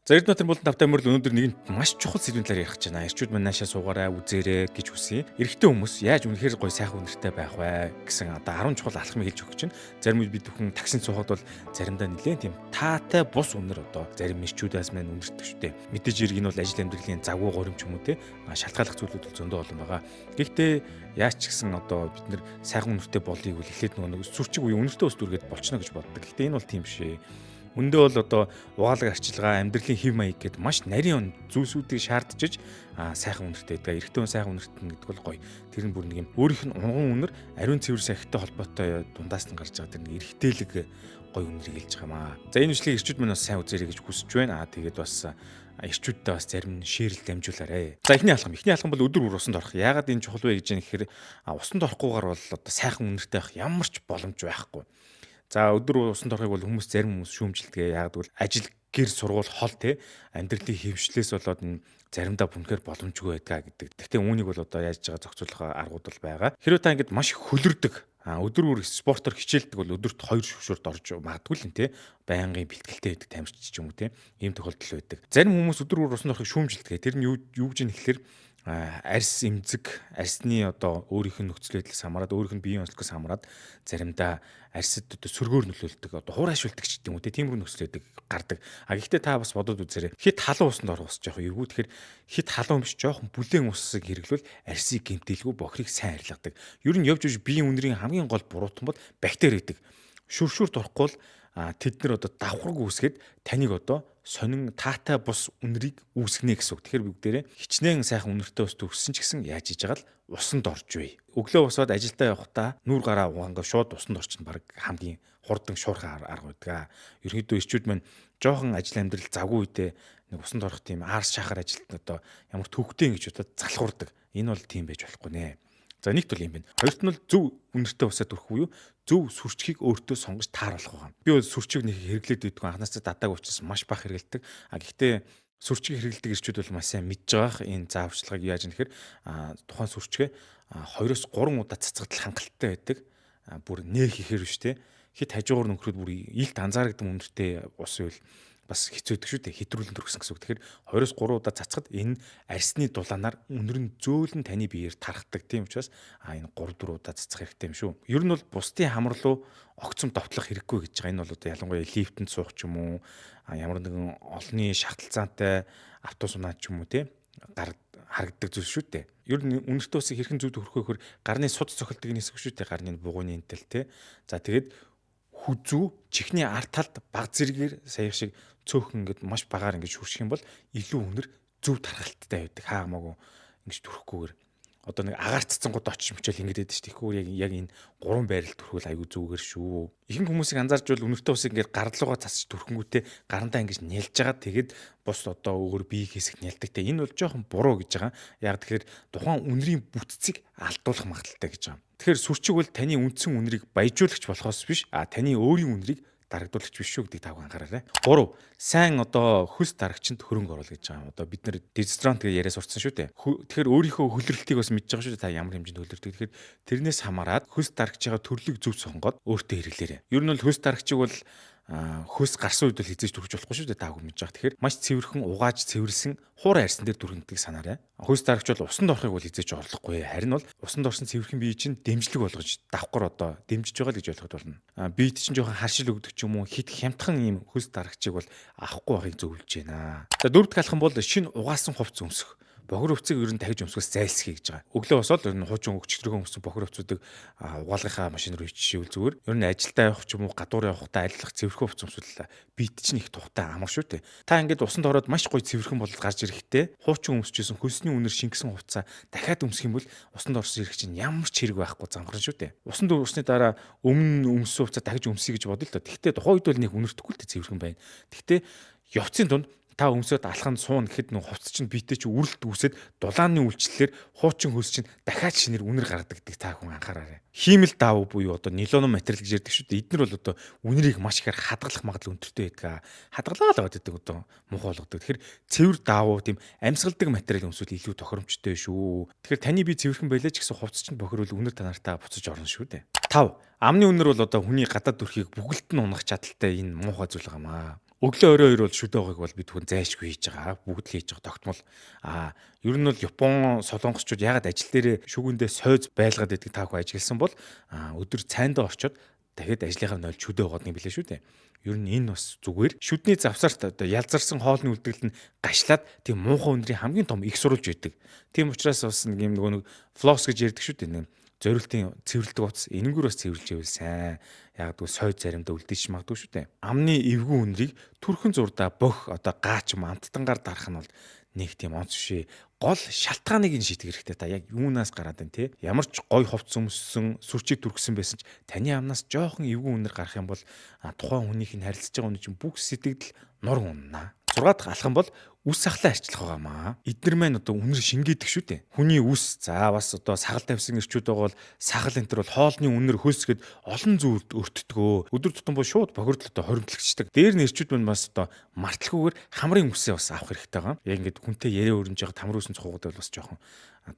За, Эрдэнэ болон тавтай мөрөл өнөөдөр нэгэнт маш чухал сэдвийн талаар ярих гэж байна. Эрчүүд маань наашаа суугаарай, үзээрэй гэж хүсье. Эрэгтэй хүмүүс яаж үнэхээр гоё сайхан үнэртэй байх вэ гэсэн одоо 10 чухал алхмыг хэлж өгч чинь. Зарим үед бид бүхэн таксинд суухад бол заримдаа нэлээд тийм таатай бус үнэр одоо зарим эрчүүдээс маань үнэртдэг шүү дээ. Мэдээж хэрэг энэ бол ажил амьдралын завгүй горимч юм уу те, шалтгааллах зүйлүүд бол зөндөө олон байгаа. Гэхдээ яаж ч гэсэн одоо бид нэр сайхан үнэртэй болыг бол эхлээд нөгөө нэг сүрчиг үе үнэртэй ус дүргээд болчихно гэж боддог. Гэхдээ энэ бол тийм биш ээ. Үндэ бол одоо угаалга, арчилгаа, амьдралын хэв маяг гэдээ маш нарийн зүйлсүүдийг шаардчиж сайхан үнэртэй байдаг. Эрэгтэй хүн сайхан үнэртэн гэдэг бол гоё. Тэр нь бүр нэг юм өөрийнх нь унган үнэр, ариун цэвэр сахитай холбоотой дундаас нь гарч байгаа тэр нэг эрэгтэйлэг гоё үнэрийг хэлж байгаа маа. За, энэ бичлэгийг эрчүүд минь бас сайн үзээрэй гэж хүсэж байна. Тэгээд бас эрчүүдтэй бас зарим нь шеэрлэл дамжуулаарэ. За, эхний алхам. Эхний алхам бол өдөр бүр усанд орох. Яагаад энэ чухал вэ гэж юм гэхээр усанд орохгүйгээр бол одоо сайхан үнэртэй байх ямар ч боломж байхгүй. За, өдөр усанд орохыг бол хүмүүс, зарим хүмүүс шүүмжилдэг. Яг гэвэл ажил, гэр, сургууль хол те, амьдралын хөвшлээс болоод энэ заримдаа бүнхээр боломжгүй байдгаа гэдэг. Гэхдээ үүнийг бол одоо яаж байгаа зохицуулах аргууд бол байгаа. Хэрвээ та ингэж маш их хөлөрдөг, өдөр бүр спортоор хичээлдэг бол өдөрт 2 шүшүүрт орж магадгүй л те, байнгын бэлтгэлтэй байдаг тамирч ч юм уу те, ийм тохиолдол байдаг. Зарим хүмүүс өдөр бүр усанд орохыг шүүмжилдэг. Тэр нь юу гэж юм гэхээр арьс эмзэг, арьсны одоо өөрийнх нь нөхцөл байдлаас хамаарат, өөрийнх нь биеийн онцлогоос хамаарат заримдаа арьсад одоо сөргөөр нөлөөлдөг, одоо хуурайшуулдаг ч гэдэг юм уу те, тиймэрхүү нөхцөл байдаг гардаг. А гэхдээ та бас бодод үзээрэй. Хит халуун усанд орох ус жоох эвгүй. Тэгэхээр хит халуун биш, жоохон бүлээн усыг хэрэглүүл арьсыг гэмтэлгүй, бохирыг сайн арилгадаг. Ер нь явж явж биеийн үнэрийн хамгийн гол буруутан бол бактери гэдэг. Шүршүрт орохгүй бол тэд нар одоо давхарг үүсгээд таныг одоо сонин таатай бус үнэрийг үүсгэнэ гэсэн үг. Тэгэхээр бүгдээрээ хичнээн сайхан үнэртэй ус төгссөн ч гэсэн яаж иж байгаа л усанд орж бай. Өглөө босоод ажилдаа явахдаа нүүр гараа угаангаа шууд усанд орчин баг хамгийн хурдан шуурхай арга байдаг. Ерөнхийдөө эрчүүд маань жоохон ажил амьдрал завгүй үедээ нэг усанд орох тийм аарс шахар ажилд одоо ямар төвхтэй гэж бодоод залхуурдаг. Энэ бол тийм байж болохгүй нэ. За, нэгт бол юм байна. Хоёрт нь бол зөв үнэртэй усаа түрэх буюу зөв сүрчгийг өөртөө сонгож тааруулах байгаа. Би бол сүрчиг нэг хэрэглээд байдгүй. Анхнаасаа дадааг учраас маш бага хэрэглэдэг. А гэхдээ сүрчгийг хэрэглэдэг эрчүүд бол маш сайн мэдж байгаа. Энэ зааварчилгааг яаж юм гэхээр тухайн сүрчгээ 2-оос 3 удаа цацгадал хангалттай байдаг. Бүр нээх ихээр биш те. Хит хажуугаар нөхрөд бүр илт анзаарэгдэн үнэртэй ус үйл бас хэцүү байдаг шүү дээ. Хэтрүүлэн төрсөн гэсэн үг. Тэгэхээр 2-оос 3 удаа цацхад энэ арьсны дулаанаар үнэр нь зөөлөн таны биеэр тархдаг. Тийм учраас энэ 3 4 удаа цацах хэрэгтэй юм шүү. Ер нь бол бусдын хамар руу огцом довтлох хэрэггүй гэж байгаа. Энэ бол одоо ялангуяа лифтэнд суух ч юм уу, ямар нэгэн олонний шахталцаантай автобус унаа ч юм уу те, гар харагддаг зүйл шүү дээ. Ер нь үнэртэй усыг хэрхэн зөв төрөх вэ гэхээр гарны суд цохилдог хэсэг шүү дээ. Гарны бугууны энтэл те. За, тэгээд хүзүү, чихний ард талд баг зэрэгээр саях шиг цөөхөн ингээд маш багаар ингээд шүрших юм бол илүү үнэр зөв тархалттай байдаг. Хаа хамаагүй ингэж түрхгүйгээр одоо нэг агаар цэцэнгууд очиж мөчөл ингэж байдаг шүү дээ. Тэгэхээр яг энэ гурван байрал түрхвэл аюу зүгээр шүү. Ихэнх хүмүүсийг анзаарч бол үнэртэй усыг ингээд гарлуугаа цасч түрхэнгүүтээ гарандаа ингэж нялж байгаа. Тэгээд бус одоо өөр бие хэсэг нялдаг те. Энэ бол жоохон буруу гэж байгаа. Яг тэгэхээр тухайн үнэрийн бүтцийг алдуулах магадлалтай гэж байгаа. Тэгэхээр сүрчиг бол таны үндсэн үнэрийг баяжуулагч болохоос биш, таны өөрийн үнэрийг дарагдуулагч биш шүү гэдгийг та анхаараарай. 3. Сайн одоо хөлс дарагчинд хөрөнгө оруул гэж байгаа юм. Одоо бид нэр дезодорант гэж яриа сурцсан шүү дээ. Тэгэхээр өөрийнхөө хөлрөлтийг бас мэдж байгаа шүү дээ. Та ямар хэмжээнд хөлөрдөг. Тэгэхээр тэрнээс хамаарат хөлс дарагчийн төрлийг зөв сонгоод өөртөө хэрэглээрэй. Ер нь бол хөлс дарагчийг бол хөөс гарсан үед бол хизээж түрхэж болохгүй шүү дээ, та бүхэн мэдж байгаа. Тэгэхээр маш цэвэрхэн угааж цэвэрлсэн хуурай арьсан дээр түрхэндэг санаарай. Хөөс дарагч бол усанд орохыг бол хизээж орлохгүй. Харин бол усанд орсон цэвэрхэн бие чинь дэмжлэг болгож давхар одоо дэмжиж байгаа л гэж ойлгоход болно. Биед чинь жоохон харшил өгдөг ч юм уу, хит хямдхан ийм хөөс дарагчийг бол авахгүй байхыг зөвлөж байна. За, дөрөв дэх алхам бол шинэ угаасан хувцас өмсөх. Бохир хувцсыг ер нь дахиж өмсгөөс зайлсхий гэж байгаа. Өглөө босоод ер нь хуучин өчигдрийнхөө өмсөн бохир хувцсуудыг угаалгынхаа машин руу хийчихвэл зүгээр. Ер нь ажилдаа явах ч юм уу, гадуур явахдаа аль болох цэвэрхэн хувцас өмсвөл биед чинь их тухтай амар шүү дээ. Та ингээд усанд ороод маш гоё цэвэрхэн болол гарч ирэхдээ хуучин өмсөжсэн хөлсний үнэр шингэсэн хувцаа дахиад өмсөх юм бол усанд орсон хэрэг чинь ямар ч хэрэг байхгүй замхарна шүү дээ. Усанд орсны дараа өмнө өмссөн хувцаа дахиж өмсөе гэж бодъё л доо. Тэгтээ тухайн үед бол нэг үнэртэхгүй л цэвэрхэн байна. Тэгтээ явцын тунд та өмсөд алханд суун гэхэд нөх хувцас чинь биетэй чи үрэлт үүсээд дулааны үйлчлэлээр хуучин хөлс чинь дахиад шинээр үнэр гаргадаг гэдгийг та хүн анхаараарай. Хиймэл даав буюу одоо нилон материал гэж ярьдаг шүү дээ. Эднэр бол одоо үнэрийг маш ихээр хадгалах магадлал өндөртэй байдаг. Хадгалаа л яваад байдаг, одоо муухай болгодог. Тэгэхээр цэвэр даав, тийм амьсгалдаг материал өмсвөл илүү тохиромжтой шүү. Тэгэхээр таны бие цэвэрхэн байлаа ч гэсэн хувцас чинь бохирвол үнэр та нартаа буцаж орно шүү дээ. 5. Амны үнэр бол одоо хүний гадаад төрхийг бүгэлд нь унах чадaltaй энэ муухай зүйл гамаа. Өглөө орой хоёр бол шүдэ угааг бол бид хүн зайлшгүй хийж байгаа. Бүгд л хийж байгаа тогтмол. Ер нь бол Япон, солонгосчууд ягаад ажил дээрээ шүгэндээ сойз байлгаад байдгийг та бүхэн ажигласан бол өдөр цайндаа орчоод дахиад ажлынхаа нойл шүдэ угаадаг юм билээ шүү дээ. Ер нь энэ бас зүгээр. Шүдний завсарт одоо ялзарсан хоолны үлдэгдэл нь гашлаад тийм муухай өндрийн хамгийн том их сурвалж байдаг. Тийм учраас бас нэг юм нөгөө нэг флос гэж ярьдаг шүү дээ. Нэг зориултын цэвэрлдэг утас энэнгүүр бас цэвэрлж ивэл сайн. Яг гэвэл сойд заримдаа үлдээж магадгүй шүү дээ. Амны эвгүй үнрийг түрхэн зурдаа бөх одоо гаач юм амттангаар дарах нь бол нэг тийм онц бишээ. Гол шалтгааныг нь шийдэх хэрэгтэй та. Яг юунаас гараад байна те. Ямар ч гой хувцс өмссөн, сүрчиг түргсэн байсан ч таны амнаас жоохон эвгүй үнэр гарах юм бол тухайн хүнийх нь харилцаж байгаа хүн чинь бүх сэтгэл нур уннаа. 6 дахь алхам бол үс сахлаа арчлах байгаамаа. Эднэр маань одоо үнэр шингээдэг шүү дээ. Хүний үс за бас одоо сагал тавьсан эрчүүд байгаа бол сахал энэ төр бол хоолны үнэр хөлс гэд олон зүйлд өртдгөө. Өдөр тутам бол шууд бохирдол одоо хоримтлагчдаг. Дээр нь эрчүүд маань бас одоо мартлахгүйгээр хамрын үсээ бас авах хэрэгтэй байгаа. Яг ингээд хүнтэй яриа өрнөж байгаа тамар үсэн цухууд бол бас жоохон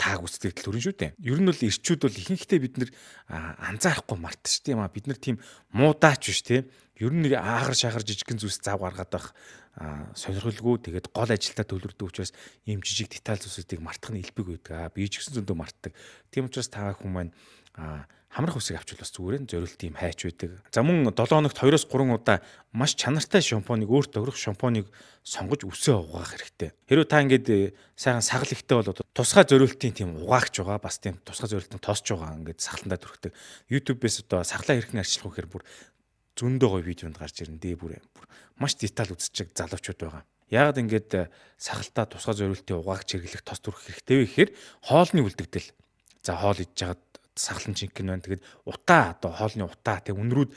тааг үсдэгдэл төрөн шүү дээ. Ер нь бол эрчүүд бол ихэнхдээ бид нэр анзаарахгүй мартчихд юм а. Бид нар тийм муудаач биш те. Ер нь нэг аагар шахар жижигхэн зүйлс зав гаргаад байх сонирхолгүй тэгээд гол ажилдаа төвлөрдөг учраас ийм жижиг деталь зүйлсүүдийг мартах нь элбэг байдаг. Би ч гэсэн зөндөө мартдаг. Тийм учраас та хүн маань хамрах үсийг авчвал бас зүгээр нь зориулт ийм хайч байдаг. За мөн 7 хоногт 2-3 удаа маш чанартай шампуныг өөрт тохирох шампуныг сонгож үсээ угаах хэрэгтэй. Хэрвээ та ингээд сайхан сагал ихтэй бол одоо тусгай зориултын тийм угаагч байгаа, бас тийм тусгай зориултын тосч байгаа ингээд сахландаа түрхдэг. YouTube-ээс одоо сахлаа хэрхэн арчлах вэ гэхээр бүр зөндөө гоё видеонд гарч ирнэ дээ бүр маш деталь үзчих залуучууд байгаа. Яагаад ингээд сахалтаа тусгай зориултын угаагч хэрэглэх тос түрхэх хэрэгтэй вэ гэхээр хоолны үлдэгдэл. За хоол идж жагаад сахлан жинхэнэ байна. Тэгээд утаа одоо хоолны утаа тэг үнрүүд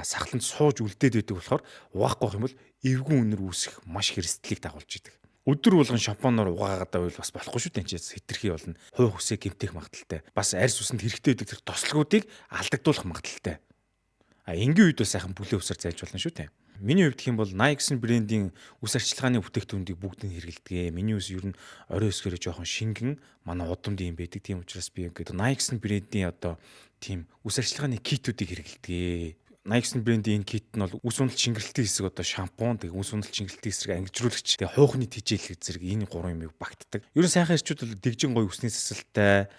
сахланд сууж үлдээд байдаг болохоор угаахгүй юм бол эвгүй үнэр үүсэх маш хэрэгслийг дагуулж идэг. Өдөр болгон шампунаар угаагаад байвал бас болохгүй шүү дээ. Энд хэтэрхий болно. Хувь хүсээ гэмтэх магадaltaй. Бас арьс усанд хэрэгтэй байдаг тэр тослогуудыг алдагдуулах магадaltaй. Энгийн үед бас сайхан бүлээ усаар зайлж болно шүү дээ. Миний хувьд гэх юм бол Nike брендийн үс арчилгааны бүтээгдэхүүнийг бүгдийг хэрэглэдэг. Миний үс ер нь орой өсгөрөө жоохон шингэн манай удамд юм байдаг. Тийм учраас би ингээд Nike брендийн одоо тийм үс арчилгааны китүүдийг хэрэглэдэг. Nike брендийн энэ кит нь бол үс уналт шингэрэлтийн хэсэг одоо шампунь, тэг үс уналт шингэрэлтийн эсрэг ангижруулагч, тэг хуухны тижээлэг зэрэг энэ гурван юмыг багтдаг. Ер нь сайхан эрчүүд бол дэгжин гоё үсний сасалтай,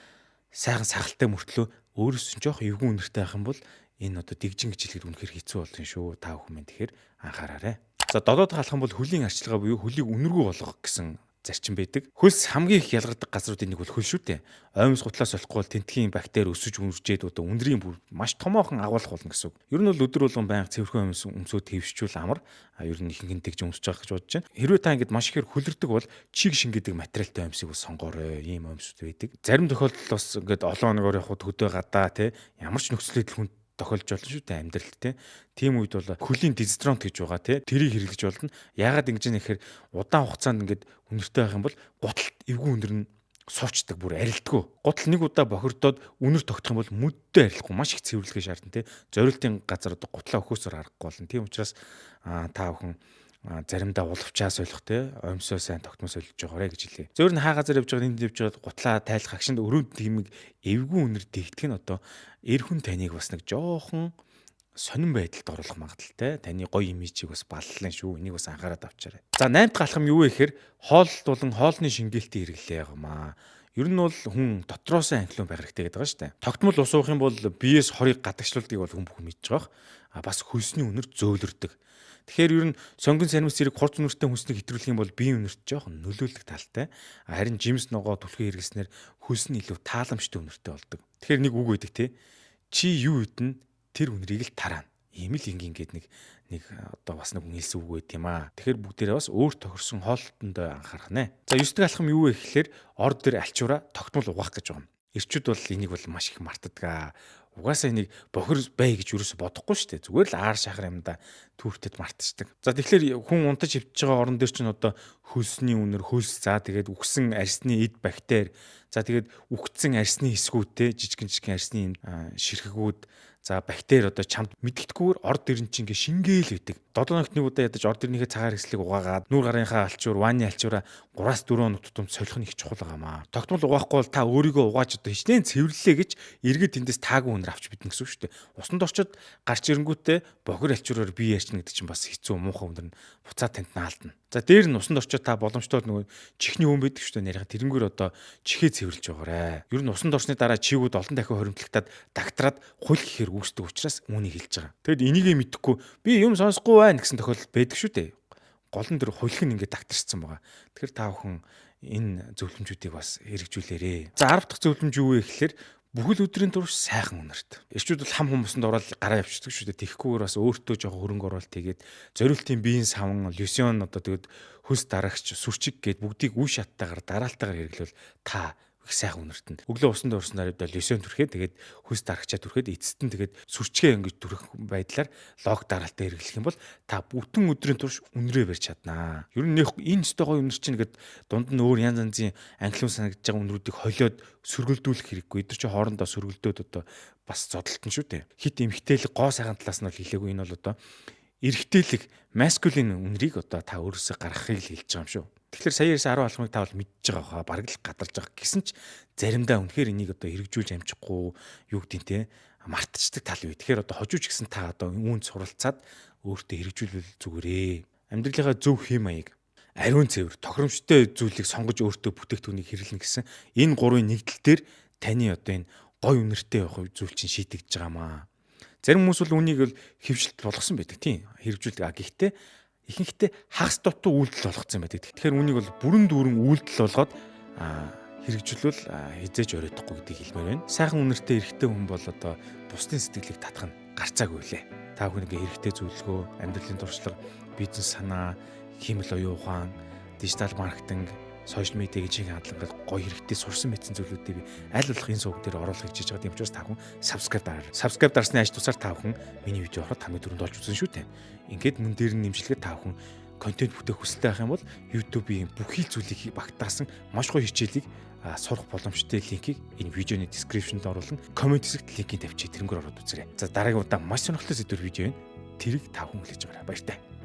сайхан сахалтай мөртлөө өөрөөс нь жоох эвгүй үнэртэй байх юм бол энэ одоо дэгжин гэж хэлэхэд үнэхээр хэцүү болон шүү. Та бүхэн мэн тэгэхээр анхаараарай. За 7 дахь алхам бол хөлийн арчилгаа буюу хөлийг үнэргүй болгох гэсэн зарчим байдаг. Хөлс хамгийн их ялгардаг газруудын нэг бол хөл шүү дээ. Оймс гутлаас олохгүй бол тентхийн бактери өсөж үнэрчээд одоо үнрийн бүр маш томоохон агуулах болно гэсэн үг. Ер нь бол өдөр болгон байнга цэвэрхэн оймс өмсөө твшчүүл амар. Ер нь ихэнх нь тэгж өмсөж байгаа гэж бодож байна. Хэрвээ та ингэж маш ихээр хөлөрдөг бол чиг шингээдэг материалтай оймсыг бас сонгоорой. Ийм оймсууд байдаг. Зарим тохиолдолд бас ингээд олон хоногор явхад хөдөө гадаа те ямар ч нөхцөл байдал хүн тохиолж болно шүү дээ амьдралд те. Тийм үед бол хөлийн дезодорант гэж байгаа те. Тэрийг хэрэглэж болно. Яагаад ингэж юм гэхээр удаан хугацаанд ингээд үнэртэй байх юм бол гуталт эвгүй үнэр нь суучдаг бүр арилдаггүй. Гутал нэг удаа бохирдоод үнэр тогтох юм бол мүддээ арилахгүй маш их цэвэрлэгээ шаардна те. Зориултын газар одоо гутлаа өхөөсөр аргагүй болно. Тийм учраас та бүхэн заримдаа улвчаа солих те оймсоо сайн тогтмол солиж байгаарэ гэж хэлье. Зөөр нь хаа газар явж байгаа энд явж байгаа гутлаа тайлах агшинд өрөөнд тиймэг эвгүй үнэр дэгтгэх нь одоо эр хүн таныг бас нэг жоохон сонин байдалд оруулах магадaltaй. Таны гоё имижийг бас баллан шүү. Энийг бас анхаарал авчаарай. За 8 дахь алхам юу вэ гэхээр хооллолт болон хоолны шингээлтийн хэрэглээ явамаа. Ер нь бол хүн дотроосоо анхлын байх хэрэгтэй гэдэг байгаа шүү дээ. Тогтмол ус уух юм бол биеэс хорыг гадагшлуулдгийг бол хүн бүхэн мэдж байгаа. А бас хөлсний үнэр зөөлрдөг. Тэгэхээр ер нь сонгон сармис зэрэг хурц үнэртэй хүнснийг хэтрүүлэх юм бол биеийн үнэрт жоохон нөлөөлдөг талтай. Харин жимс ногоо түлхүү хэрэглэснээр хөлс нь илүү тааламжтай үнэртэй болдог. Тэгэхээр нэг үг байдаг те. Чи юу идэн тэр үнэрийг л тараана. Ийм л ингийн гээд нэг одоо бас нэг хүн хэлсэн үг байт юм аа. Тэгэхээр бүгдээрээ бас өөр тохирсон хоолтонд анхаарах нэ. За 9 дахь алхам юу вэ гэхээр ор дээр альчуура тогтмол угаах гэж байгаа юм. Эрчүүд бол энийг бол маш их мартдаг. Угаасаа энийг бохир бай гэж юусоо бодохгүй шүү дээ. Зүгээр л аар шахар юмда түүртэд мартчихдаг. За тэгэхээр хүн унтаж хөвтөж байгаа орон дээр чинь одоо хөлсний үнэр, хөлс за тэгээд үхсэн арсны эд бактери, за тэгээд үхсэн арсны хэсгүүдтэй жижигэн жижигэн арсны ширхэгүүд, За, бактери одоо чамд мэдгэдэггүйгээр орд дэрэн чинь ингээ шингээл байдаг. 7 хоногт нэг удаа ядаж орд дэрнийхээ цагаар хэслэг угаагаад нүүр гарынхаа алчуур, ванны алчуураа 3-4 хоног тутамд солих нь их чухал байгаа маа. Тогтмол угаахгүй бол та өөрийгөө угааж одоо хичнээн цэвэрлэлээ гэж эргээд тэндээс таагүй үнэр авч биднэ гэсэн үг шүү дээ. Усанд орчод гарч ирэнгүүтээ бохир алчуураар бие ярьчна гэдэг чинь бас хэцүү, муухай үнэр нь буцаа танд наалдана. За, дээр нь усанд орчод та боломжтой бол нөгөө чихний хүн байдаг шүү дээ нарийн тэрнгээр одоо чихээ цэвэрлж байгаарэ. Ер нь усанд орсны дараа чигүүд олон дахин хоримтлагтаад дагтраад хуль гэхээр үүсдэг учраас үүнийг хэлж байгаа. Тэгэд энийгээ мэдэхгүй би юм сонсохгүй байна гэсэн тохиолдол байдаг шүү дээ. Гол нь тэр хулиг нь ингээд дагтарчсан байгаа. Тэгэхээр та бүхэн энэ зөвлөмжүүдийг бас хэрэгжүүлээрэй. За, 10 дахь зөвлөмж юу вэ гэхээр бүхэл өдрийн турш сайхан үнэрт. Эрчүүд бол хам хүмүүсэнд ороод гараа явчихдаг шүү дээ. Тэгэхгүйгээр бас өөртөө жоохон хөрөнгө оруулалт хийгээд зориултын биеийн савн, лосьон, одоо тэгээд хөлс дарагч, сүрчиг гээд бүгдийг үе шаттайгаар дараалтайгаар хэрэглэвэл та их сайхан үнэртэн. Өглөө усанд орсноор одоо лосьон түрхээ, тэгээд хөлс дарагчаа түрхээд, эцэст нь тэгээд сүрчгээ ингэж түрхэх байдлаар лог дараалтай хэрэглэх юм бол та бүтэн өдрийн турш үнрээ барьж чаднаа. Ер нь энэ өстой гоё үнэр чинь гээд дунд нь өөр янз янзын англиун санагдж байгаа үнрүүдийг холиод сөргөлдүүлэх хэрэггүй. Эдгээр чинь хоорондоо сөргөлдөөд одоо бас зодолтон шүү дээ. Хит эмхтээлэг гоо сайхан талаас нь бол хэлээгүй, энэ бол одоо эрэгтэйлэг masculine үнрийг одоо та өөрөөсөө гаргахыг л хэлж байгаа юм шүү. Тэгэхээр сая ярьсан 10 алхмыг та бол мэдж байгаа хаа, бараг л гадарж байгаа. Гэсэн ч заримдаа үнэхээр энийг одоо хэрэгжүүлж амжихгүй, юу гэдэг нь те, мартчихдаг тал бий. Тэгэхээр одоо хожууч гэсэн та одоо үүнд суралцаад өөртөө хэрэгжүүлвэл зүгээрээ. Амьдралынхаа зөв хэм маяг, ариун цэвэр, тохиромжтой зүйлийг сонгож өөртөө бүтээгдэхүүнийг хэрэглэнэ гэсэн энэ гурвын нэгдэл дээр таны одоо энэ гой үнэртэй явах зүйл чинь шийдэгдэж байгаа маа. Зарим хүмүүс бол үүнийг бол хэвшилт болгосон байдаг, тийм, хэрэгжүүлдэг. А гэхдээ ихэнхдээ хагас дутуу үйлдэл болгоцсон байдаг. Тэгэхээр үүнийг бол бүрэн дүүрэн үйлдэл болгоод хэрэгжүүлвэл хизээж оройтохгүй гэдгийг хэлмээр байна. Сайхан үнэртэй эрэгтэй хүн бол одоо бусдын сэтгэлийг татах нь гарцаагүй лээ. Та бүхэн ингээ хэрэгтэй зөвлөгөө, амьдралын туршлага, бизнес санаа, хиймэл оюун ухаан, дижитал маркетинг, сошиал медиагийн чин хандлага гоё хэрэгтэй сурсан мэдсэн зүйлүүдийг би аль болох энэ сувг дээр оруулах гэж байгаа. Тийм учраас та бүхэн subscribe дараарай. Subscribe дарсны аж тусаар та бүхэн миний видео ороход хамгийн түрүүнд олж үзэн шүү дээ. Ингээд мөн дээр нь нэмжлэгээр та бүхэн контент бүтээх хүсэлтэй байх юм бол YouTube-ийн бүхий л зүйлийг багтаасан маш гоё хичээлийг сурах боломжтой линкийг энэ видеоны description-д оруулан comment хэсэгт линкийг тавьчих, тэрнгээр ороод үзээрэй. За, дараагийн удаа маш сонирхолтой сэдвэр видео байна. Тэрийг та бүхэн хүлээж аваарай. Баяртай.